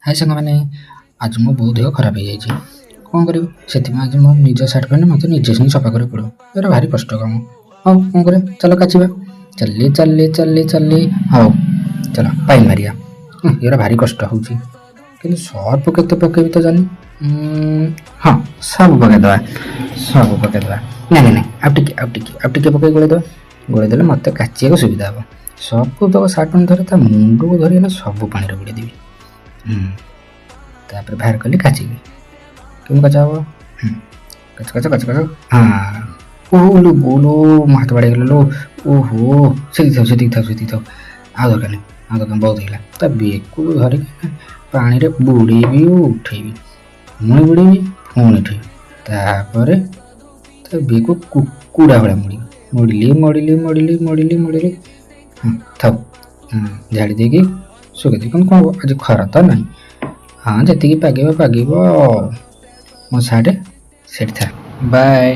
ହାଏ ସାଙ୍ଗମାନେ, ଆଜି ମୋ ବୋଉ ଦେହ ଖରାପ ହେଇଯାଇଛି। କ'ଣ କରିବି? ସେଥିପାଇଁ ଆଜି ମୋ ନିଜ ସାର୍ଟ ପ୍ୟାଣ୍ଟ ମୋତେ ନିଜେ ହିଁ ସଫା କରିବାକୁ ପଡ଼ିବ। ଏଇଟା ଭାରି କଷ୍ଟ କାମ। ହଉ, କ'ଣ କରିବା? ଚାଲ କାଚିବା। ଚାଲି ଚାଲି ଚାଲି ଚାଲି। ହଉ ଚାଲ, ପାଇଲ୍ ମାରିବା। ଏଗୁଡ଼ା ଭାରି କଷ୍ଟ ହେଉଛି, କିନ୍ତୁ ସର୍ଫ କେତେ ପକେଇବି ତ ଜାଣିନି। ହଁ, ସବୁ ପକେଇଦେବା, ସବୁ ପକେଇଦେବା। ନାଇଁ ନାଇଁ ନାଇଁ, ଆଉ ଟିକେ, ଆଉ ଟିକେ, ଆଉ ଟିକେ ପକେଇ ଗୋଳେଇଦେବା। ଗୋଳେଇ ଦେଲେ ମୋତେ କାଚିବାକୁ ସୁବିଧା ହେବ। ସବୁ ତକ ସାର୍ଟ ପ୍ୟାଣ୍ଟ ଧରି, ତା ମୁଣ୍ଡକୁ ଧରି ନା ସବୁ ପାଣିରେ ବୁଡ଼େଇଦେବି। ତାପରେ ବାହାର କଲି, କାଚିବି। କେମିତି କାଚା ହେବ? କାଚ କାଚ କାଚ କାଚ। ହଁ, ଓହୋ ବୋଲୋ, ମୋ ହାତ ବାଡ଼େଇ ଲୋ। ଓହୋ, ସେତିକି ଥାଉ, ସେତିକି ଥାଉ, ସେତିକି ଥାଉ। ଆଉ ଦରକାର ନାହିଁ, ଆଉ ଦରକାର, ବହୁତ ହେଇଗଲା। ତା ବେକକୁ ଧରିକି ପାଣିରେ ବୁଡ଼େଇବି, ଉଠେଇବି, ପୁଣି ବୁଡ଼େଇବି, ପୁଣି ଉଠେଇବି। ତାପରେ ତା ବେକକୁ କୁକୁଡ଼ା ଭଳିଆ ମୋଡ଼ିବି। ମୋଡ଼ିଲି, ମୋଡ଼ିଲି, ମୋଡ଼ିଲି, ମୋଡ଼ିଲି, ମୋଡ଼ିଲି। ହଁ, ଥାଉ। ହଁ, ଝାଡ଼ି ଦେଇକି ଶୁଖେଇଦେବି। କିନ୍ତୁ କ'ଣ ହବ, ଆଜି ଖରା ତ ନାହିଁ। ହଁ, ଯେତିକି ପାଗିବ ପାଗିବ, ମୋ ସାର୍ଟ ସେଠି ଥା। ବାଏ।